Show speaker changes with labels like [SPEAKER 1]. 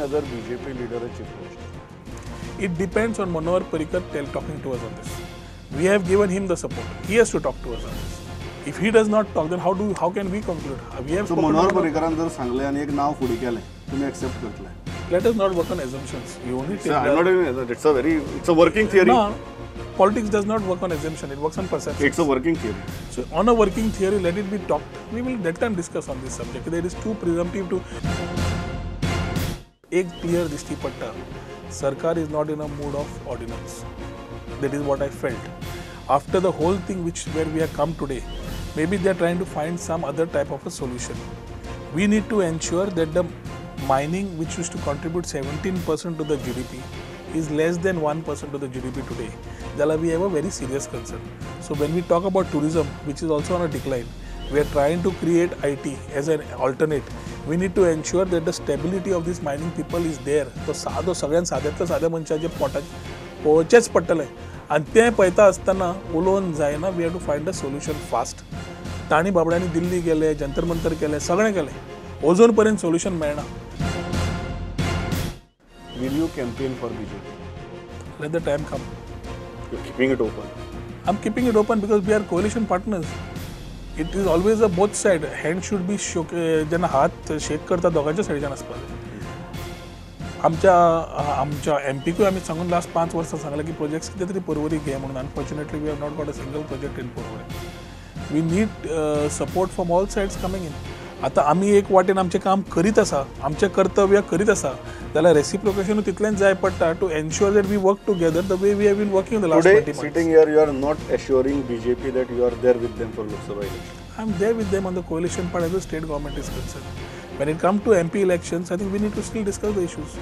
[SPEAKER 1] other BJP leader a chief minister?
[SPEAKER 2] It depends on Manohar Parrikar talking to us on this. We have given him the support. He has to talk to us on this. If he does not talk, then how can we conclude? We have
[SPEAKER 1] so Manohar Parrikaran जर सांगले आणि एक नाव फुडें केलें, तुमी accept करतले?
[SPEAKER 2] Let us not work on assumptions. You only take.
[SPEAKER 1] I'm not even. It's a working theory.
[SPEAKER 2] No, politics does not work on assumption. It works on perception.
[SPEAKER 1] It's a working theory.
[SPEAKER 2] So on a working theory, let it be talked. We will that time discuss on this subject. It is too presumptive to. एक clear दिश्टी पडटा, सरकार is not in a mood of ordinance. That is what I felt. After the whole thing which where we have come today, maybe they are trying to find some other type of a solution. We need to ensure that the mining, which used to contribute 17% to the GDP, is less than 1% to the GDP today. Therefore, we have a very serious concern. So when we talk about tourism, which is also on a decline, we are trying to create IT as an alternate. We need to ensure that the stability of these mining people is there. तो सादो सगळ्यान साद्यांतल्या साद्या मनशाचे पोटाचे पळोवचेंच पडटलें आनी तें पळयता आसतना उलोवन जायना. We have to find a solution fast. तांणी बाबड्यांनी दिल्ली गेले, जंतर मंतर केलें, सगळें केलें, अजून पर्यंत सोल्युशन मेळना.
[SPEAKER 1] Will you campaign for BJP?
[SPEAKER 2] Let the time come.
[SPEAKER 1] You're keeping it open.
[SPEAKER 2] I'm keeping it open because we are coalition partners. It is always a both side. Hand should be shook. जेन्ना हात शेक करता दोगांच्या सायडीच्यान आसपाक जाय. आमच्या आमच्या एमपीकूय आमी सांगून लास्ट 5 वर्सां सांगलें की प्रोजेक्ट्स कितें तरी पर्वरी घे म्हणून. Unfortunately we have not got a single project in Porvorim. We need support from all sides coming in. आतां आमी एक वाटेन आमचें काम करीत आसा, आमचें कर्तव्य करीत आसा, जाल्यार रेसिप्रोकेशन तितलेंच जाय पडटा to ensure that we work together the way we have been working the last 20 months.
[SPEAKER 1] Sitting here you are not assuring BJP that you are there with them for Lok Sabha election.
[SPEAKER 2] I am there with them on the coalition part as the state government is concerned. When it comes to MP elections, I think we need to still discuss the issues.